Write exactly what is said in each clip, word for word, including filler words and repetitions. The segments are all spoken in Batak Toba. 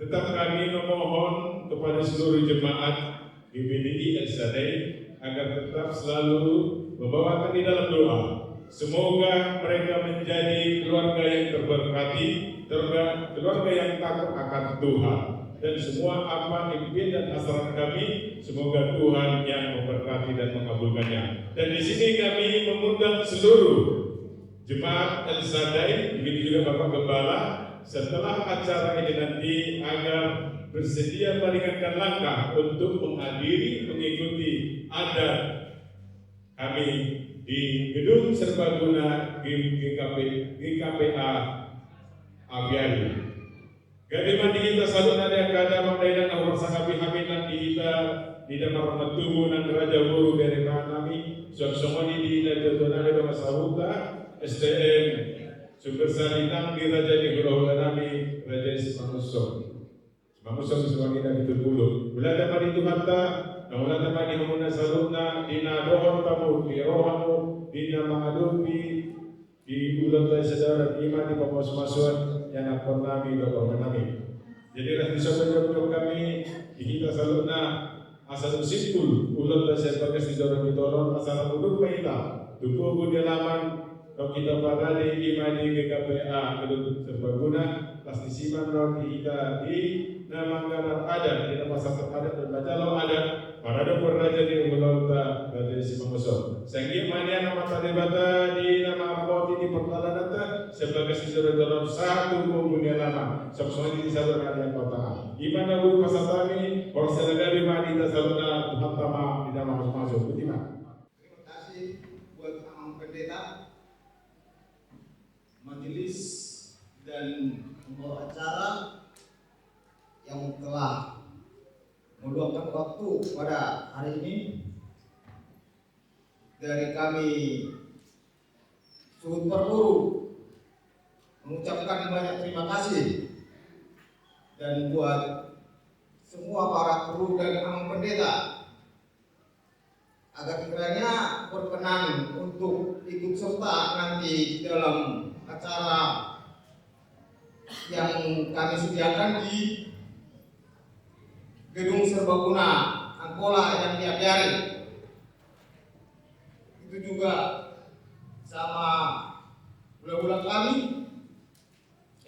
Tetap kami memohon kepada seluruh jemaat G B D I El Sadai agar tetap selalu membawakan di dalam doa. Semoga mereka menjadi keluarga yang terberkati, keluarga, keluarga yang takut akan Tuhan. Dan semua apa impian dan hasrat kami, semoga Tuhan yang memberkati dan mengabulkannya. Dan di sini kami mengundang seluruh Jemaat El Sadai, begitu juga Bapak Gembala, setelah acara ini nanti agar bersedia meringankan langkah untuk menghadiri, mengikuti adat kami di Gedung Serbaguna G K P, G K P A Aviari. Gabe ma di hita saluhutna di angka damang dainang na hurang sangapi hami nang di hita di damang na tubu nang raja boru bere nami, suang songon i di natuatua nami dongan sahuta, S T M, sumber sari nang di raja ni hulahula nami, Raja Simangunsong. Simangunsong, Simanginan, Pitupulu. Mauliate ma di Tuhanta, na mauliate ma di hamuna saluhutna, di na dohot hamu di rohamu, di na mangadopi, di ulaonta sadari on, i ma di pamasumasuon ni anakkon nami dohot borngin nami. Jadi, las ni son do jongjong hami di hita saluhutna, asa dung simpul ulaonta sian bagas ni joro ni toru on, asa rap udur ma hita tu pogu ni alaman, dung hita parade i ma di G K P A Gedung Serbaguna, las ni si ma on di hita di na manggarar adat, di na pasahat adat dohot manjalo adat, maradophon raja ni ulaonta, Raja Simangunsong. Sai anggiat ma nian Amanta Debata di na mangapoti di pardalananta, sian bagas ni joro ni toru on sahat tu pogu ni alaman, suang songon i di saluhutna di angka kota. I ma na boi pasahat hami, horas ni gabe ma di hita saluhutna, Tuhanta ma di na mangapoti. Botima. Terima kasih buat Amang Pendeta, majelis, dan pembawa acara yang telah meluangkan waktu pada hari ini. Dari kami suhut parboru mengucapkan banyak terima kasih, dan buat semua para kru dan Amang Pendeta, agar kiranya berkenan untuk ikut serta nanti di dalam acara yang kami sediakan di Gedung Serbaguna Angkola yang di Aviari. Itu juga sama hulahula kami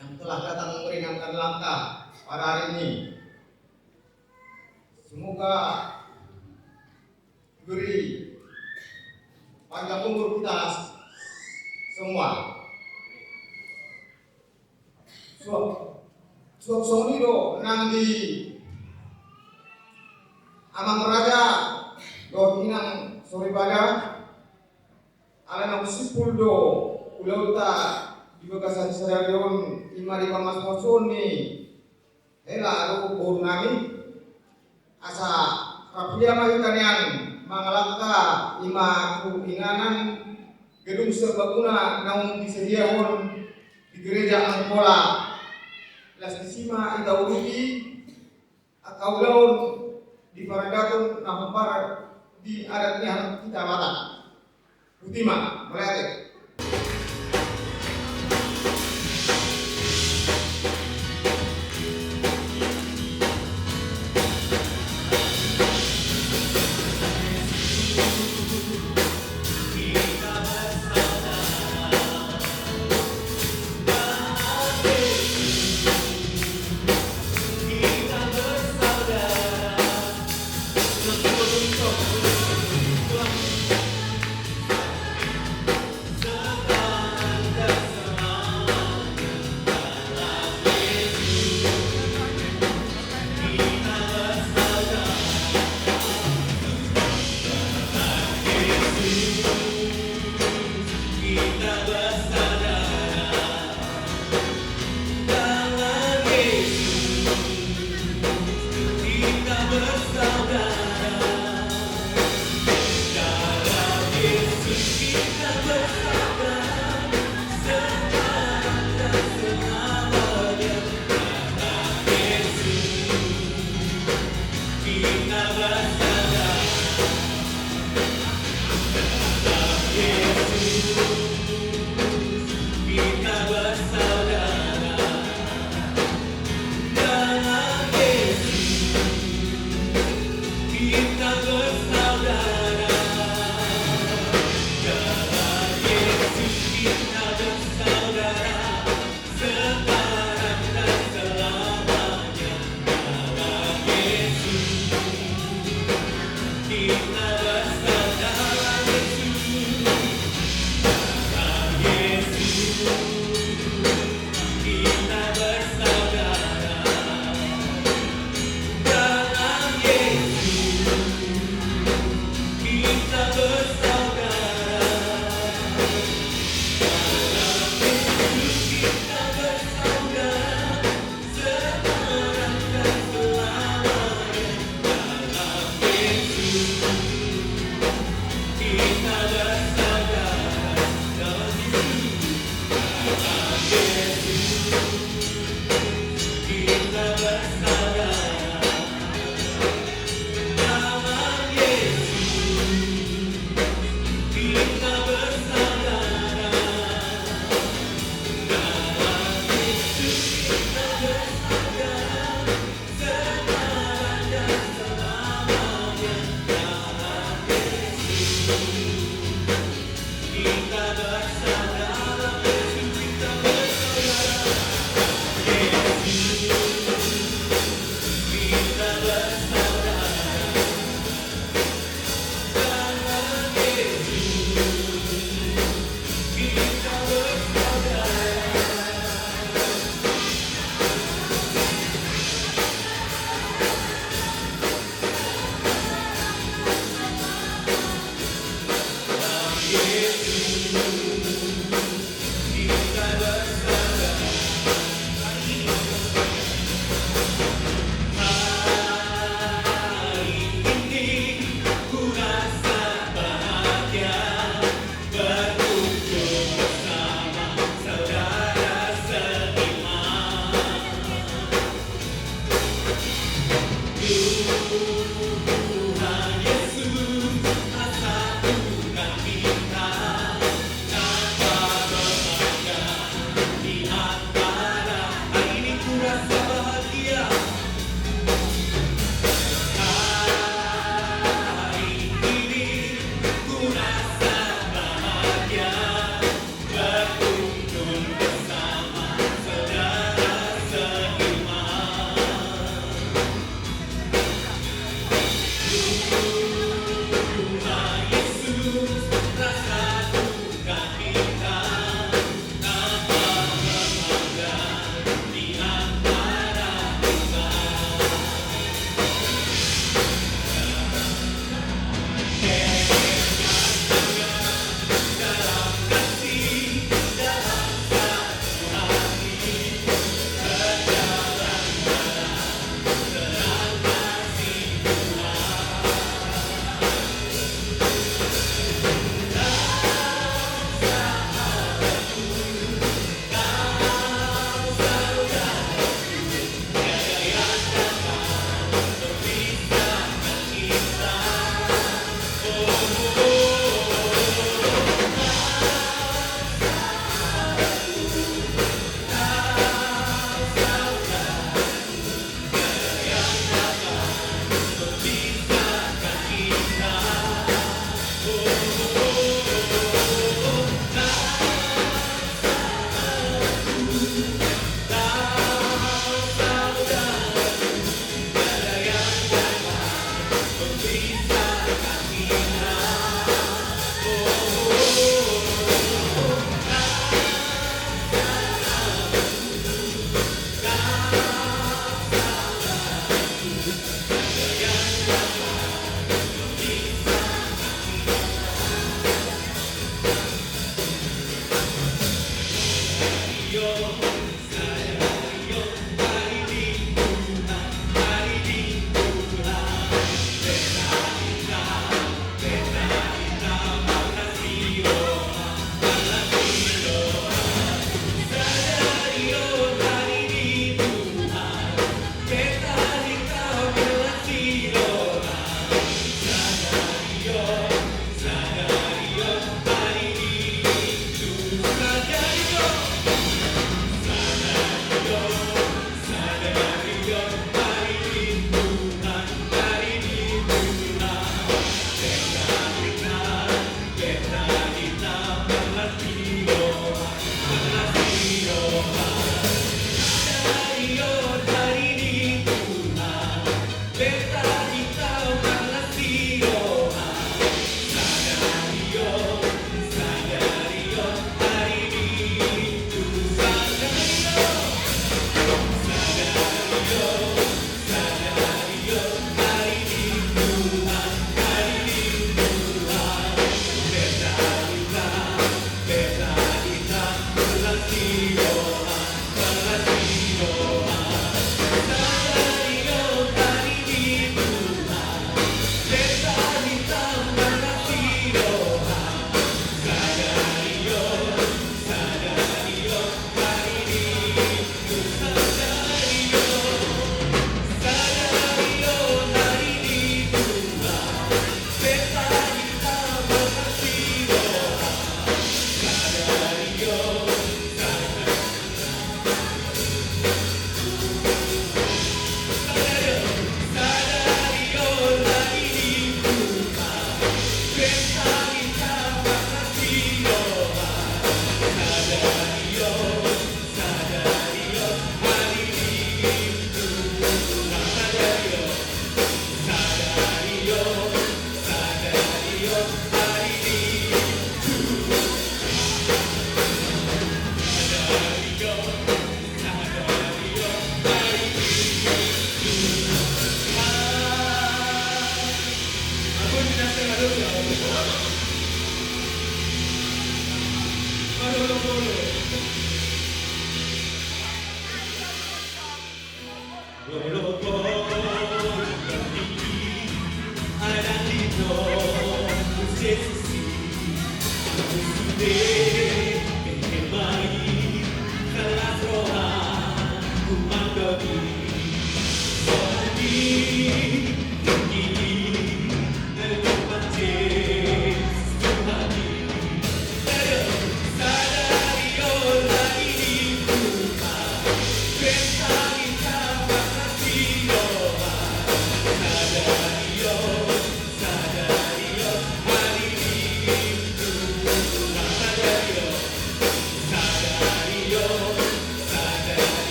yang telah datang meringankan langkah pada hari ini. Semoga diberi panjang umur kita semua. Suang, suang songon i do nang di Amang Raja dohot Inang Soripada, alai na simpul do ulaonta di bagasan sadari on, i ma di pamasumasuon ni hela dohot boru nami, asa rap huria ma hita nian mangalangka i ma tu inganan Gedung Serbaguna naung disediahon di Gereja Angkola. Las ni si ma hita uduti angka ulaon di paradaton na hombar di adat ni hita Batak. Botima, mauliate.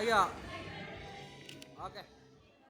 Ayo. Oke.